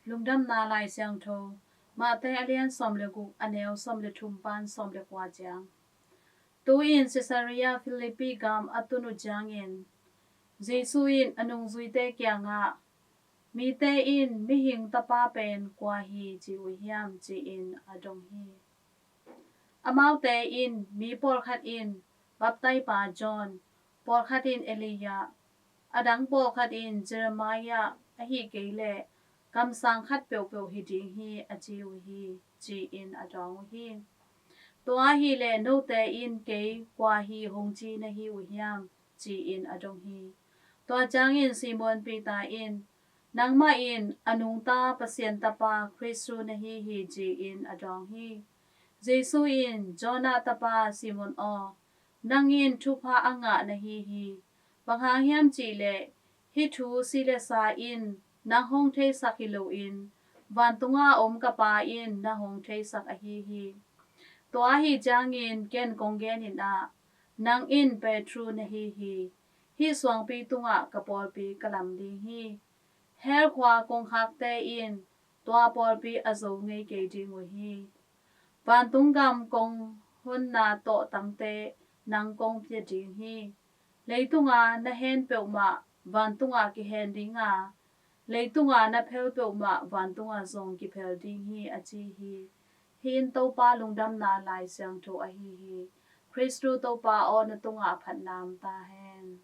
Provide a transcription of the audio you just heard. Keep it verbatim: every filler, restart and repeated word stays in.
Lungdamna Lai Siangtho, Mate a lian sawm le guk, a neu sawm le thum pan sawm le kua ciang. Tu-in Caesarea Philippi gam a tun uh ciangin, Jesu in a nungzuite kiangah, "Mite in Mihing Tapa pen kua hi ci uh hiam?" ci-in a dong hi. Amaute in, "Mi pawlkhat in, Baptaipa John, pawlkhat in Elijah, a dang pawlkhat in Jeremiah, ahih kei leh kamsang khat peuhpeuh hi ding hi," a ci uh hi, ci-in a dawng uh hi. "Tua ahih leh note in kei kua hi hong ci na hi uh hiam?" ci-in a dong hi. Tua ciangin Simon Peter in, "Nangmah in a nungta Pasian Tapa Khristu na hi hi," ci-in a dawng hi. Jesu in, "Jonah tapa Simon aw, nang in thupha a ngah na hi hi. Bang hang hiam cih leh hih thu si le sa in nang hong theisak hi loin, vantunga om ka Pa in na hong theisak ahi hi. Tua ahih ciangin ken kong genin ah, nang in Petru na hi hi. Hih suangpi tungah ka pawlpi ka lam ding hi. Hell khua kongkhakte in tua pawlpi a zo ngei kei ding uh hi. Vantung gam kong honna tawhtangte nang kong pia ding hi. Leitunga na hen peuhmah vantungah kihen ding a, leitunga na phel peuhmah vantungah zong kiphel ding hi," a ci hi. Hih in Topa Lungdamna Lai Siangtho ahi hi. Khristu Topa aw, na tungah phatna om ta hen.